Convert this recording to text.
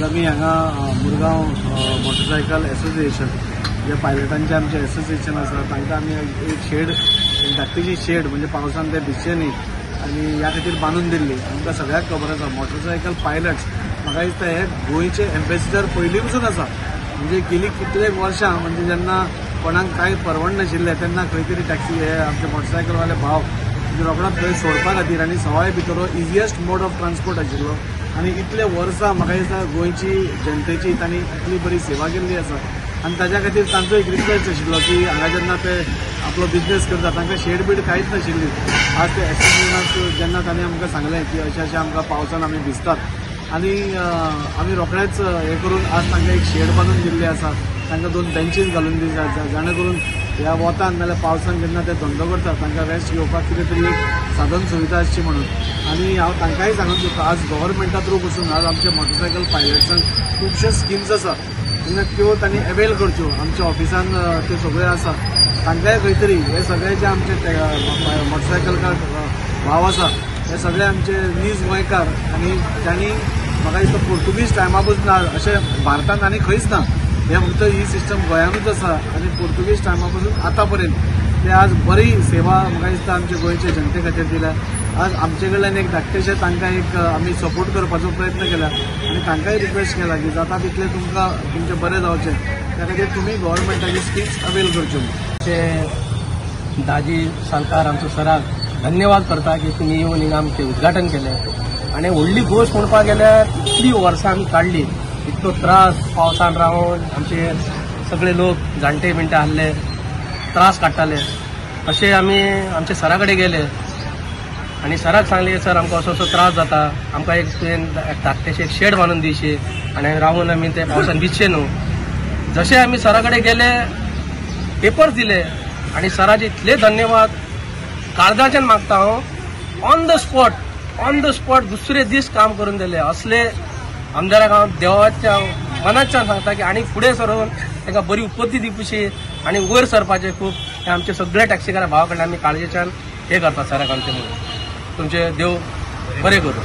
आज आमी हांगा मुरगांव मोटरसायकल एसोसिएशन जे पायलटांचे आमचे एसोसिएशन आसा तांकां आमी एक शेड, एक धाकटीशी शेड म्हणजे पावसान ते भिजचे न्ही आनी ह्या खातीर बांदून दिल्ली. आमकां सगळ्यांक खबर आसा मोटरसायकल पायलट्स म्हाका दिसता हे गोंयचे एम्बेसिडर पयलीं पसून आसा. म्हणजे गेली कितले वर्सां म्हणजे जेन्ना कोणाक कांय परवड नाशिल्लें तेन्ना खंय तरी टॅक्सी हे आमचे मोटरसायकलवाले भाव म्हणजे रोखडोच थंय सोडपा खातीर आनी सवाय भितर हो इजिएस्ट मोड ऑफ ट्रान्सपोर्ट आशिल्लो. आनी इतले वर्सां म्हाका दिसता गोंयची जनतेची तांणी इतली बरी सेवा केल्ली आसा आनी ताज्या खातीर तांचो एक रिक्वेस्ट आशिल्लो की हांगा जेन्ना ते आपलो बिजनेस करता तांकां शेड बीड कांयच नाशिल्ली. आज ते एसोसिएशनाक जेन्ना तांणी आमकां सांगलें की अशें अशें आमकां पावसान आमी भिजतात आनी आमी रोखडेच हें करून आज तांकां एक शेड बांदून दिल्ली आसा, तांकां 2 बेंचीस घालून दिल्ली आसा, जाणे करून ह्या वतान नाल्यार पावसान जेन्ना ते धंदो करतात तांकां रेस्ट घेवपाक कितें तरी एक साधन सुविधा आसची म्हणून. आनी हांव तांकांय सांगूंक सोदता आज गव्हर्मेंटा थ्रू पसून आज आमच्या मोटरसायकल पायलट्सांक खुबश्यो स्किम्स आसा तेन्ना त्यो तांणी अवेल करच्यो. आमच्या ऑफिसान त्यो सगळ्यो आसा, तांकांय खंय तरी हे सगळे जे आमचे मोटरसायकलकार भाव आसा हे सगळे आमचे नीज गोंयकार आनी तांणी म्हाका दिसता पोर्तुगीज टायमा पसून अशें भारतांत आनी खंयच ना, हे फक्त ही सिस्टम गोंयांतूच आसा आनी पोर्तुगीज टायमा पसून आतां पर्यंत ते आज बरी सेवा म्हाका दिसता आमच्या गोंयच्या जनते खातीर दिल्या. आज आमचे कडल्यान एक धाकटेशें तांकां एक आमी सपोर्ट करपाचो प्रयत्न केला आनी तांकांय रिक्वेस्ट केला की जाता तितलें तुमकां तुमचें बरें जावचें त्या खातीर तुमी गव्हर्मेंटाची स्किम्स अवेल करच्यो. आमचे दाजी सालकार आमचो सराक धन्यवाद करता की तुमी येवन हिंगा आमचें उद्घाटन केलें. आनी व्हडली गोश्ट म्हणपाक गेल्यार इतली वर्सां आमी काडली, इतलो त्रास पावसान रावन आमचे सगळे लोक जाणटे बिणटे आहले, त्रास काडटाले. अशें आमी आमच्या सरा कडेन गेले आनी सराक सांगले सर आमकां असो असो त्रास जाता, आमकां एक तुवें धाकटेशें एक शेड बांदून दिवशी आनी रावून आमी ते पावसान भिजचे न्हू. जशें आमी सरा कडेन गेले पेपर्स दिले आनी सराचे इतले धन्यवाद काळजाच्यान मागता हांव, ऑन the spot दुसरे दीस काम करून दिले. असले आमदाराक हांव देवाच्या मनाच्यान सांगता की आनी फुडें सरून तांकां बरी उपत्ती दिवची आनी वयर सरपाचें खूब हे आमचे सगळे टॅक्सीकारा भावा कडल्यान आमी काळजेच्यान हें करता सराक आमचे म्हणून. तुमचे देव बरें करूं.